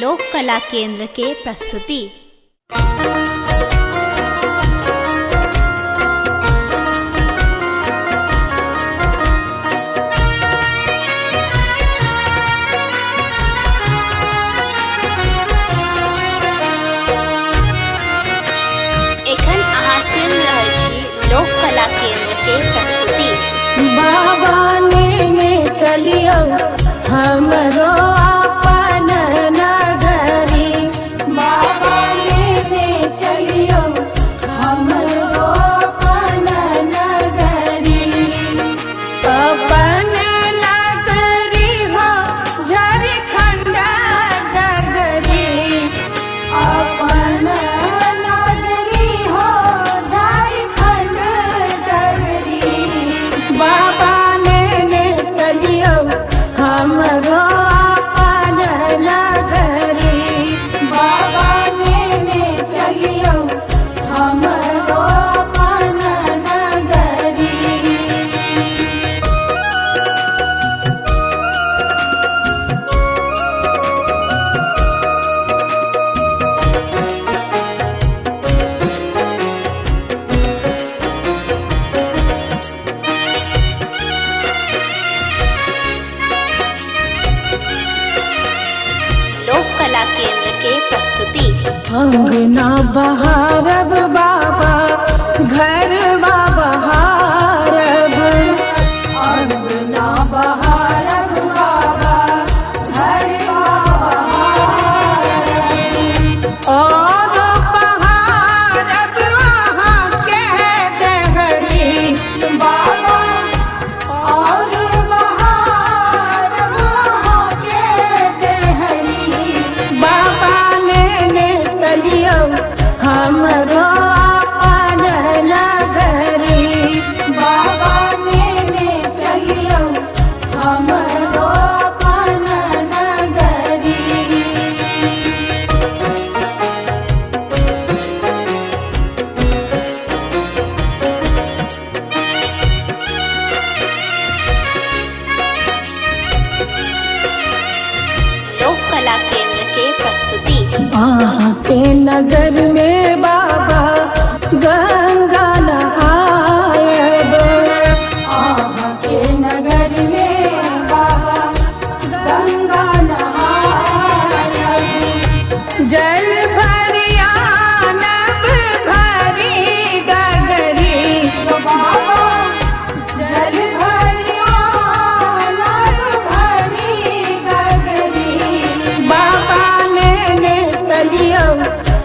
लोक कला केंद्र के प्रस्तुति। एखन अहाँ सुनि रहल छी लोक कला केंद्र के प्रस्तुति। बाबा नेने चलियो हमरो अपन नगरी। बाबा लेने चलियो हमरो अपन नगरी। अपन नगरी हो झारखंड नगरी। अपन नगरी हो झारखंड नगरी। बाबा नेने चलियो हमरो अपन नगरी। बाबा नेने चलियो हमरो अपन नगरी। लोक कला केंद्र के प्रस्तुति। अंगना बहारब बाबा घर बहारब। अंगना बहारब बाबा घर बहारब। और बहारब वहाँ के दहरी। बाबा और बहारब वहाँ के देहरी। बाबा नेने चलियो हमरो अपन नगरी। बाबा नेने चलियो हमरो अपन नगरी। लोक कला केंद्र के प्रस्तुति। अहाँ के नगर में बाबा गंगा नहायब। अहाँ के नगर में बाबा गंगा नहायब। जल भरिया नभ भरी गगरी। बाबा जल भरिया नभ भरी गगरी। बाबा नेने चलियो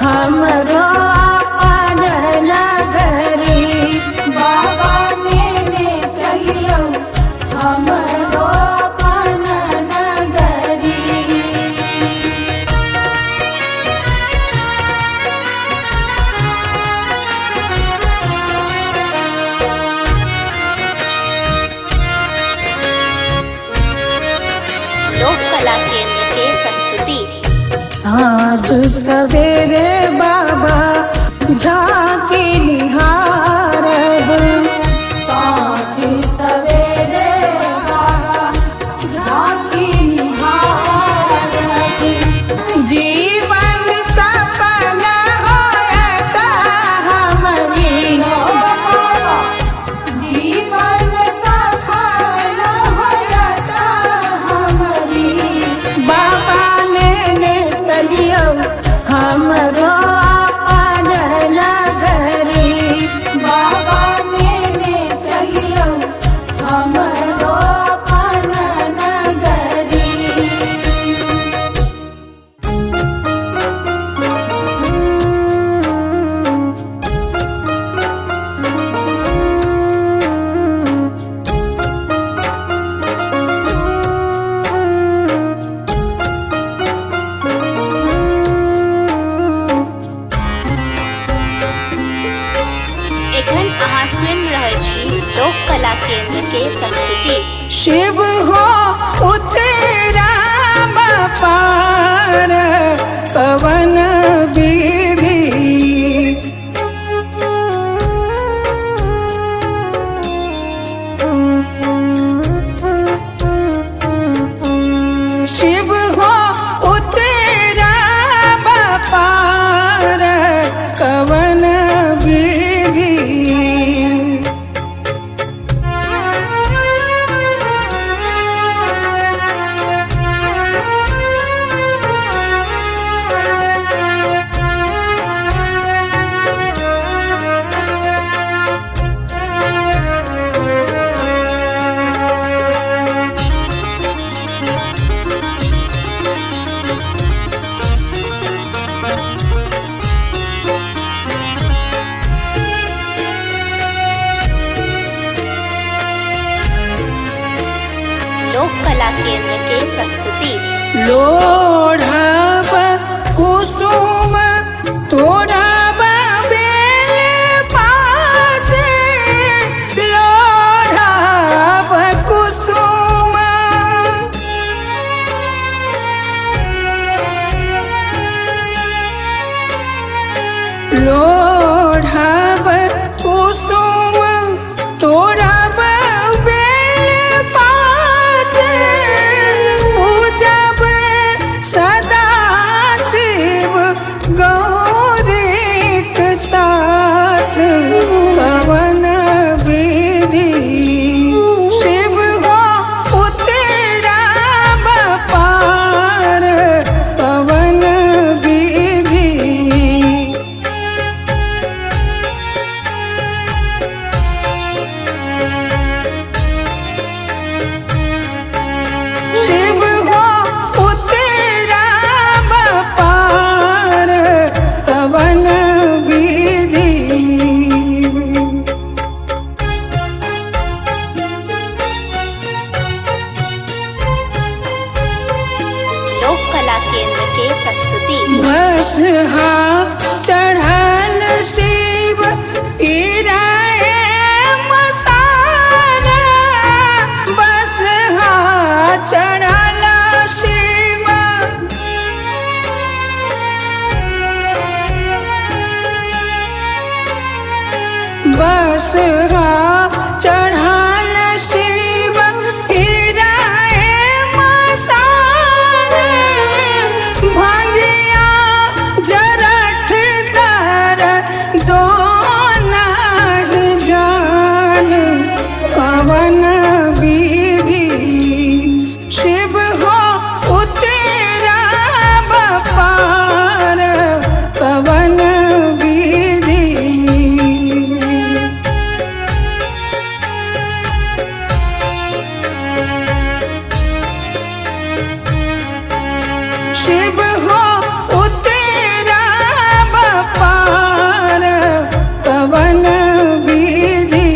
हमरो अपन नगरी। बाबा नेने चलियो हमरो अपन नगरी। लोक कला केंद्र के प्रस्तुति। साँझ सवेरे बाबा झांकी निहारब। साँझ सवेरे बाबा झांकी निहारब। जीवन सफल होयत हमरी। बाबा जीवन सफल होयत हमरी। बाबा नेने चलियो हमरो अपन नगरी। बाबा नेने चलियो हमरो अपन नगरी। एखन अहाँ सुनि रहल छी लोक कला केंद्र के प्रस्तुति। शिव हो उतरा पार पवन विधि। शिव हो उतरा लोढ़ब कुसुम तोड़ब बेल पात, लोढ़ब कुसुम। लोढ़ब कुसुम तोड़ब बेल पात, पूजब सदा शिव गौरीक साथ। पवन विधि शिव हो उतरब पार, पवन विधि। शिव हो उतरब पार, पवन विधि। लोक कला केंद्र के प्रस्तुति। बसहा चढ़ल शिव इराए मसाना, बसहा चढ़ल शिव। बसहा चढ़ल शिव इराए मसाना, भंगिया जरठ दर दो नाही जान। पवन विधि शिव हो उतरब पार, पवन विधि। शिव हो उतरब पार, पवन विधि।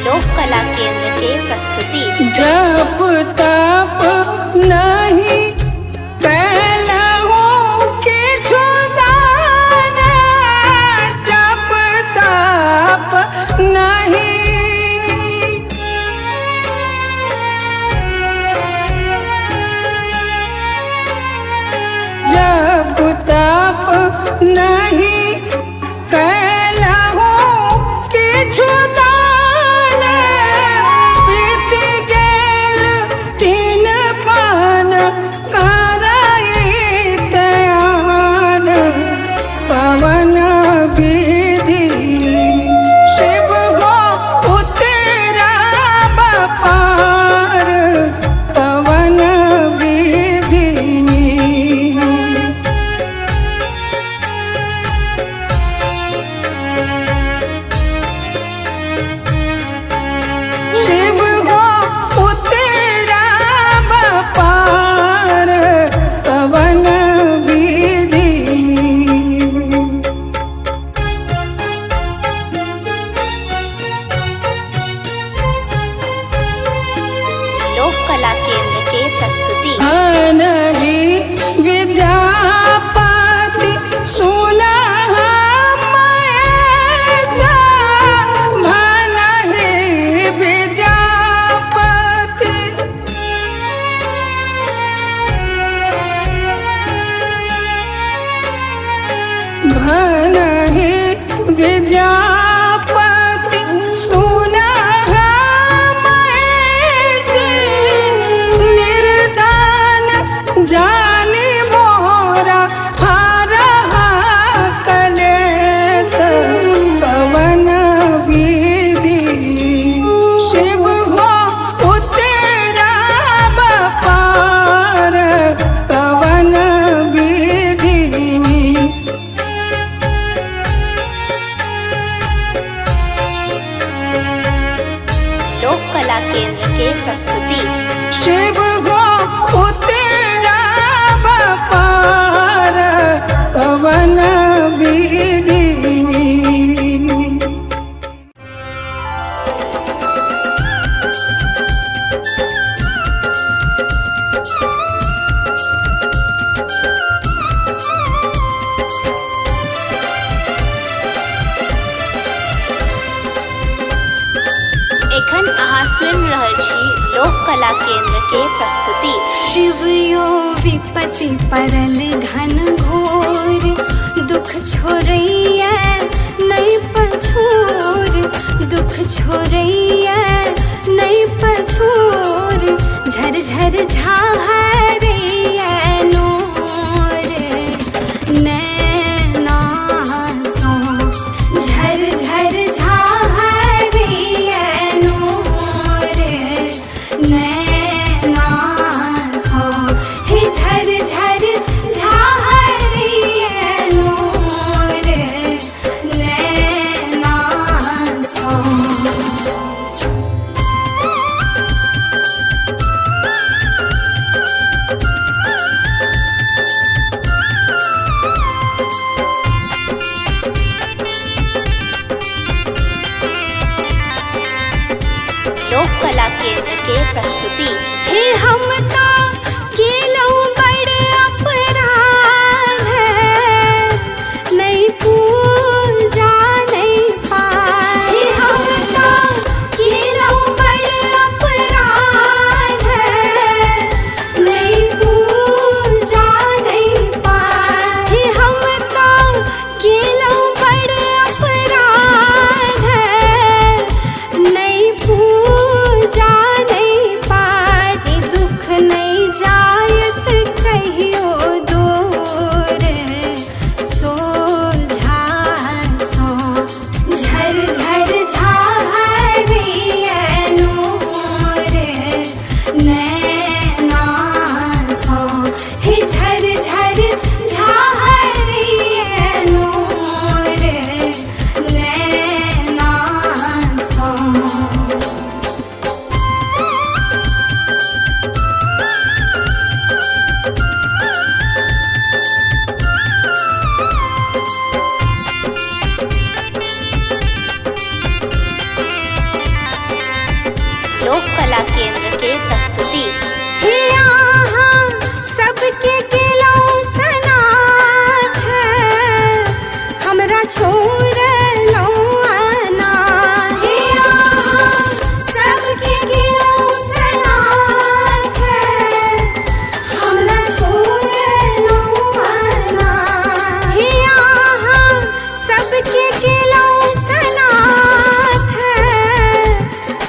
लोक कला केंद्र के प्रस्तुति। जप तप नहीं कैलहु किछु दान, जप तप नहीं। जप तप नहीं कैलहु किछु दान, बीत गेल तीन पान करैत आन। पवन विधि शिव हो उतरब पार, पवन विधि। कला केंद्र के प्रस्तुति। शिव यो विपति परल घन घोर, दुख छोड़ैया नहीं पछोर, दुख छोड़ैया नहीं पछोर, झर झर झारैया नोर नैना सो, झर झर झारैया नोर नैना सो, हे झर झर झारैया नोर नैना सो। लोक कला केंद्र के प्रस्तुति। हे हमका केलौ बड़ अपराध, नहीं पूजा नहीं पाए। हे हमका केलौ बड़ अपराध, नहीं पूजा नहीं पाए। हे हमका केलौ बड़ अपराध, नहीं पूजा नहीं पाए। दुख नहीं जायत कहियो दूर, सोझा सो झर झर झारैया नोर नैना सो, हे झर झर झारैया नोर नैना सो। लोक कला केंद्र के प्रस्तुति। हे आहा सबके केलौ सनाथ, हमरा छोड़लौ अनाथ। हे आहा सबके केलौ सनाथ, हमरा छोड़लौ अनाथ। हे आहा सबके केलौ सनाथ,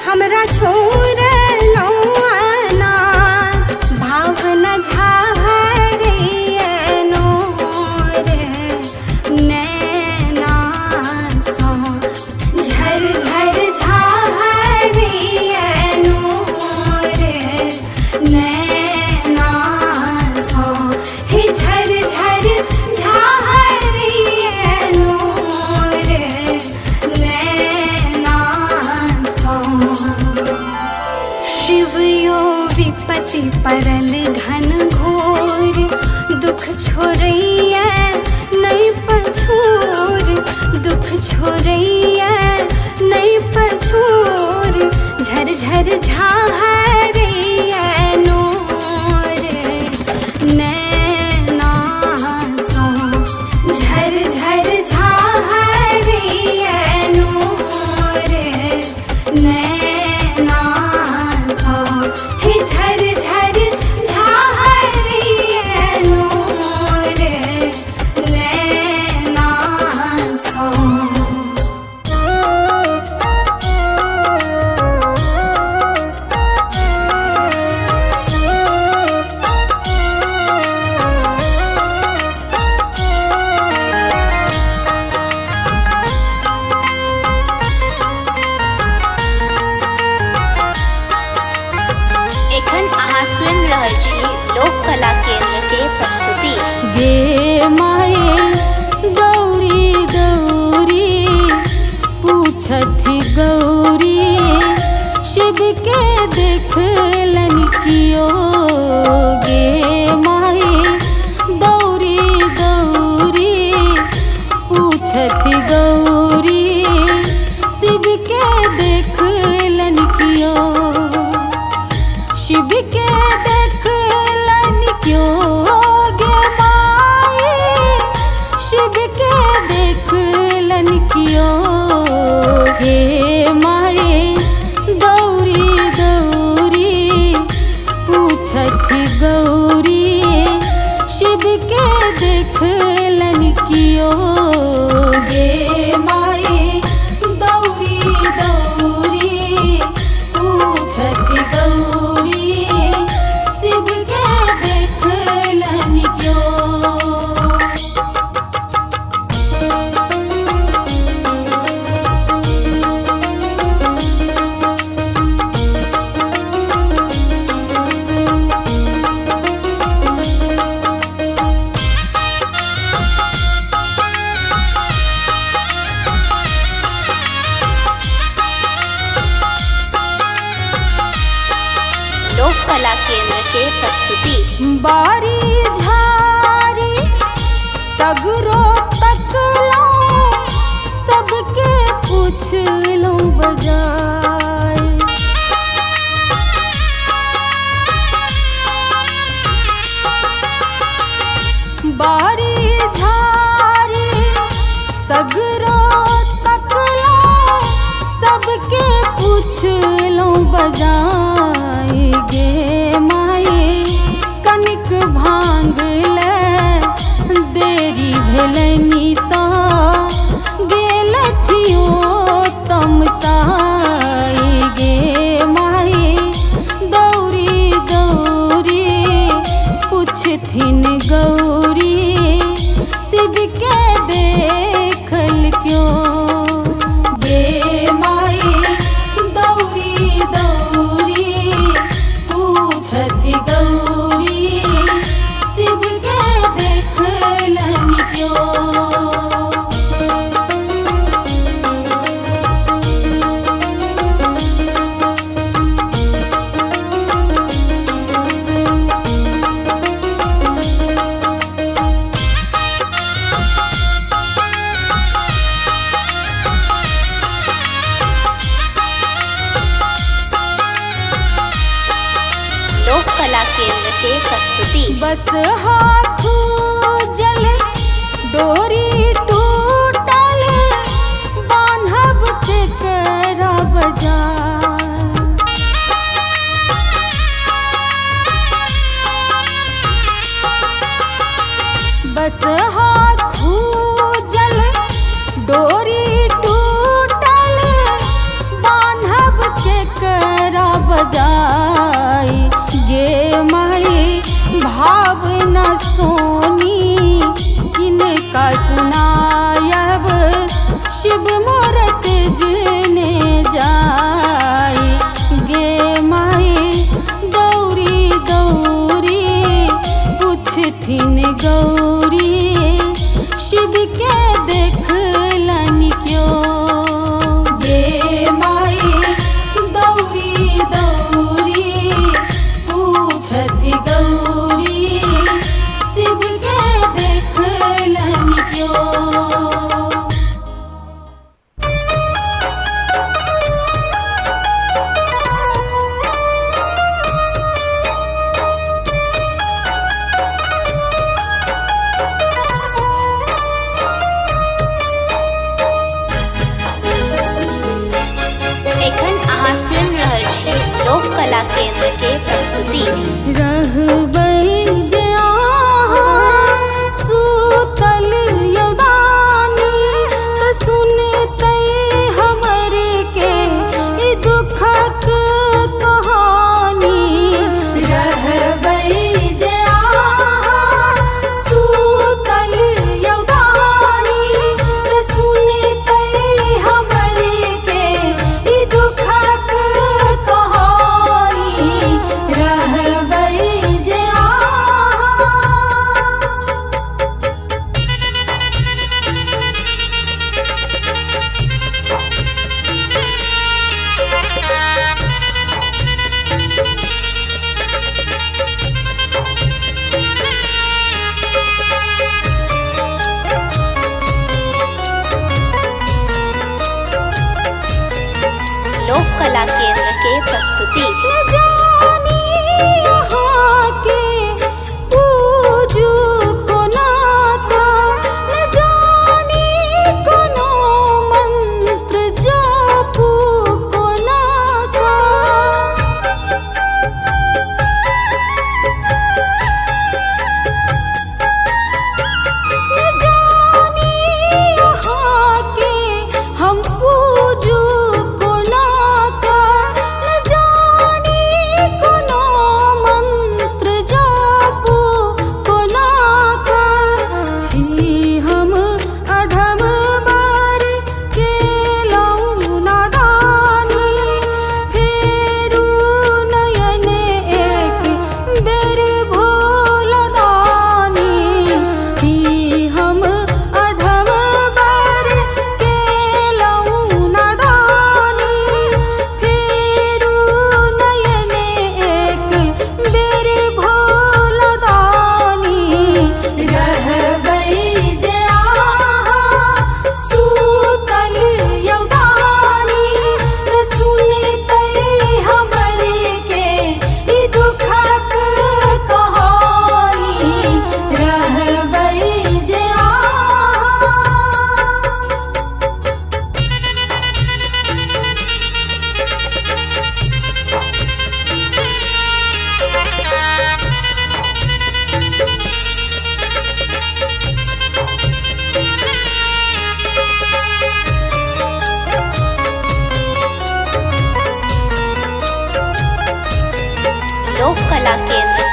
हमरा छोड़लौ अनाथ। भावना झारैया नोर नैना सो, झर झर झारैया नोर नैना सो, हे झर झर झारैया नोर नैना सो। शिव यो विपति परल घन घोर, दुख छोड़ैया नहीं पछोर, दुख छोड़ैया नहीं पछोर, झर झर झारैया नोर नैना सो, झर झर झारैया नोर नैना सो, हे झर झर झारैया नोर नैना सो। एखन अहाँ सुनि रहल छी लोक कला केंद्र के प्रस्तुति। गे माए गौरी गौरी पूछथि गौरी, शिव के देखलन कियो। गे माए गौरी गौरी पूछथि गौरी, शिव के देखलन कियो। शिव के देखलन क्यों गे माए, शिव के देखलन क्यों गे माए। दौरी दौरी के प्रस्तुति। बारी झारी सगरो तकलौं, सबके पुछलौं बजाय। बारी झारी सगरो तकलौं, सबके पुछलौं बजाय गे माए। कनिक भांग ले देरी भेलनि तऽ गेलथियो तमसाय गे माए। दौड़ी दौड़ी पुछथिन गौरी, शिव के देखल क्यों गे माए। दौड़ी दौड़ी पूछथि गौरी, शिव के देखलनि क्यों। लोक कला केंद्र के प्रस्तुति। बस हाथ जल डोरी टूटल, बान्हब केकरा बजार। बस हाथ जल डोरी टूटल, बान्हब केकरा बजाय गे माए। भावना सोनी किनका सुनायब, शिव मोर तेजने जाय गे माए। दौड़ी दौड़ी पुछथिन गौरी, शिव के देखलनि क्यों गे माए। दौड़ी दौड़ी पूछथि गौरी, शिव के देखलनि क्यों।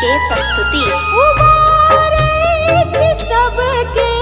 के प्रस्तुति। उबारै छी सबके।